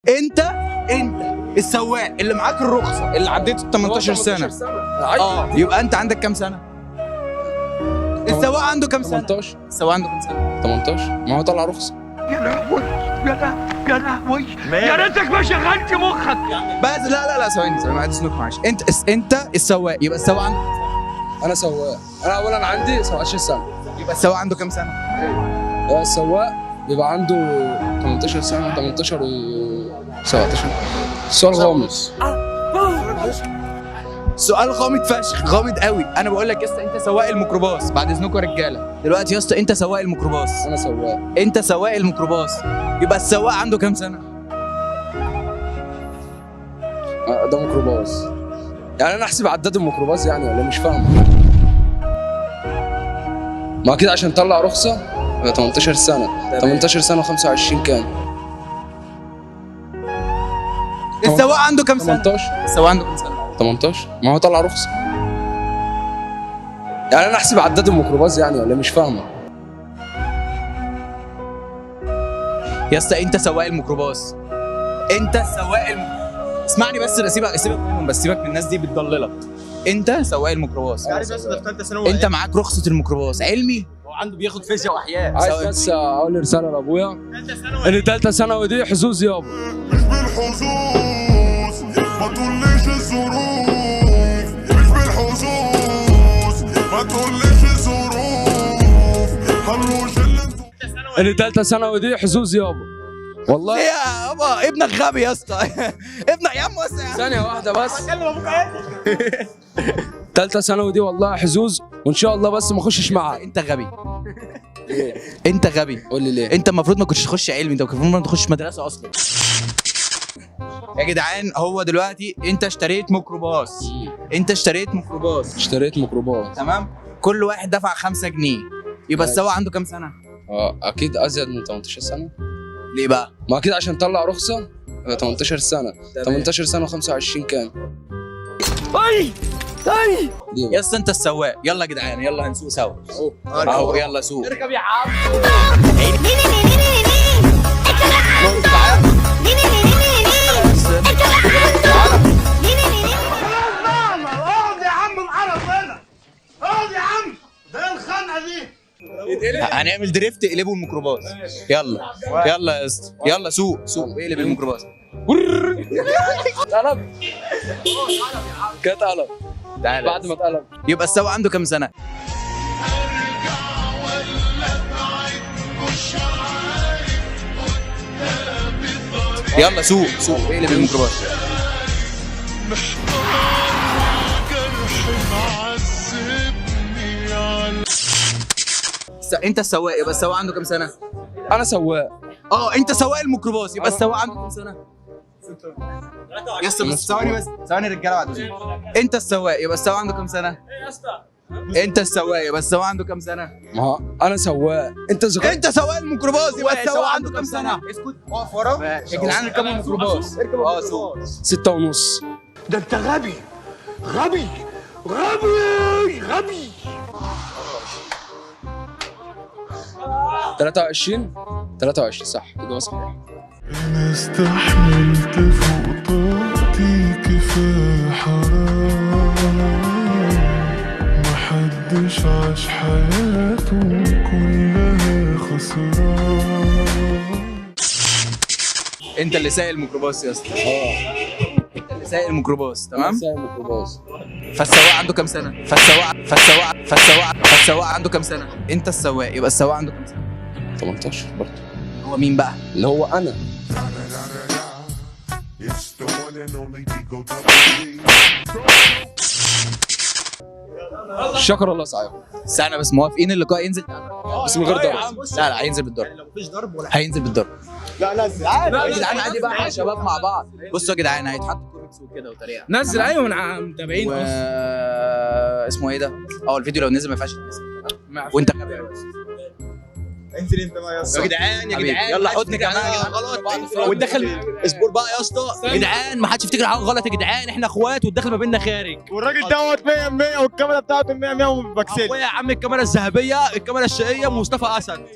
انت السواق اللي معاك الرخصة اللي عديت ال 18 سنة. اه يبقى انت عندك كام سنة؟ السواق عنده كام سنة؟ 18. السواق عنده كام سنة؟ 18، ما هو طلع رخصه. يا لهوي يا لهوي يا لهوي، يا ريتك ما شغلت مخك. بس لا لا لا، ثواني ثواني، معلش معلش. انت السواق، يبقى السواق عنده. انا سواق، انا اولا عندي 17 سنة. يبقى السواق عنده كام سنة؟ السواق بيبقى عنده 18 سنة، 18 و 17. سؤال غامض. سؤال غامض فشخ، غامض قوي. انا بقول لك يا اسطى انت سواق الميكروباص، بعد اذنكم يا رجاله دلوقتي يا اسطى انت سواق الميكروباص. انا سواق. انت سواق الميكروباص، يبقى السواق عنده كام سنة؟ ده ميكروباص، يعني انا احسب عداد الميكروباص يعني ولا مش فاهم؟ ما كده عشان طلع رخصه يبقى 18 سنة. 18 سنة و25 كام؟ السواق عنده كام سنة؟ 18. السواق عنده كام سنة؟ 18، ما هو طلع رخصه. يعني انا احسب عداد الميكروباص يعني ولا مش فاهمه؟ يا اسطى انت سواق الميكروباص، انت سواق اسمعني بس، سيبك منهم بس، سيبك من الناس دي بتضللك. انت سواق الميكروباص، عارف يا اسطى ده في ثالثة ثانوي. انت معاك رخصه الميكروباص علمي. هو عنده بياخد فيزياء واحياء. عايز بس اقول رسالة لابويا ان ثالثة ثانوي دي حظوظ يابا. مش بالحظوظ، ما تقوليش الظروف. مش بالحظوظ، ما تقوليش الظروف. هنروش اللي انتوا ان ثالثة ثانوي دي حظوظ يابا والله. ايه يا يابا ابنك غبي يا اسطى. ابنك يا عم بس يا عم. ثانية واحدة بس. ثالثة ثانوي دي والله حظوظ، وان شاء الله بس ما اخشش معاك. انت غبي، انت غبي. قول لي ليه؟ انت المفروض ما كنتش تخش علمي، انت المفروض ما تخش مدرسه اصلا. يا جدعان هو دلوقتي انت اشتريت ميكروباص، انت اشتريت ميكروباص، اشتريت ميكروباص، تمام؟ كل واحد دفع 5 جنيه، يبقى السواق عنده كام سنة؟ اه اكيد ازيد من 18 سنة. ليه بقى؟ ما اكيد عشان طلع رخصه يبقى 18 سنة. 18 سنة و25 كام؟ اي اي يا اسطى انت السواق، يلا يا جدعان يلا هنسوق سوا اهو، يلا سوق. اركب يا عم. اقعد يا عم القرف هنا، اقعد يا عم، ده ايه الخنقه دي؟ هنعمل drift، اقلبوا الميكروباص. يلا يلا يا اسطى، يلا سوق سوق، اقلب الميكروباص. اتقلب كده، اتقلب تعالى بعد ما اتقلب. يبقى السواق عنده كام سنة؟ يلا سوق سوق، اقلب الميكروباص. انت السواق، يبقى السواق عنده كام سنة؟ انا سواق. اه انت سواق الميكروباص، يبقى السواق عنده كام سنة؟ يا اسطى بس ثواني، بس ثواني يا رجاله بعد اذنكم. انت السواق، يبقى السواق عنده كام سنة؟ انت السواق، يبقى السواق عنده كام سنة؟ ما هو انا سواق، انت ذكرت. انت سواق الميكروباص، يبقى السواق عنده كام سنة؟ اسكت، اقف ورا يا جدعان، اركبوا الميكروباص. اه سوق. 6.5. ده انت غبي غبي غبي غبي. 23 23 صح، اجابه صحيحه. انا استحملت فوق طاقتي، كفاية حرام. محدش عاش حياته كلها خسران. انت اللي سايق الميكروباص يا اسطى. اه انت اللي سايق الميكروباص، تمام؟ سايق الميكروباص. فالسواق عنده كام سنة؟ فالسواق عنده كام سنة؟ انت السواق، يبقى السواق عنده كام سنة؟ 18 برضه. هو مين بقى؟ اللي هو انا. It's the one and only Digo Double G. شكر الله سعيكم. استنى بس، موافقين اللقاء ينزل؟ بس من غير ضرب. لا لا هينزل بالضرب. لو مفيش ضرب ولا هينزل بالضرب. لا نزل عادي يا جدعان عادي بقى، احنا شباب مع بعض. بصوا يا جدعان هيتحط كوميكس وكده وطريقه. نزل. ايوه انا متابعين و... اصلا. اسمه ايه ده؟ اه الفيديو لو نزل ما ينفعش يتمسك. وانت غبي يا انزل انت بقى يا اسطى. يا جدعان يا جدعان يلا حضن كمان يا جدعان غلط والدخل اصبر بقى يا اسطى. يا جدعان ما حدش يفتكر حاجة غلط يا جدعان، احنا اخوات والدخل ما بيننا خارج. والراجل دوت 100 100 والكاميرا بتاعته 100 100 وما بكسلش. اخويا يا عم الكاميرا الذهبية، الكاميرا الشقيه، مصطفى اسد.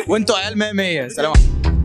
وانتوا عيال 100 100. سلام عليكم.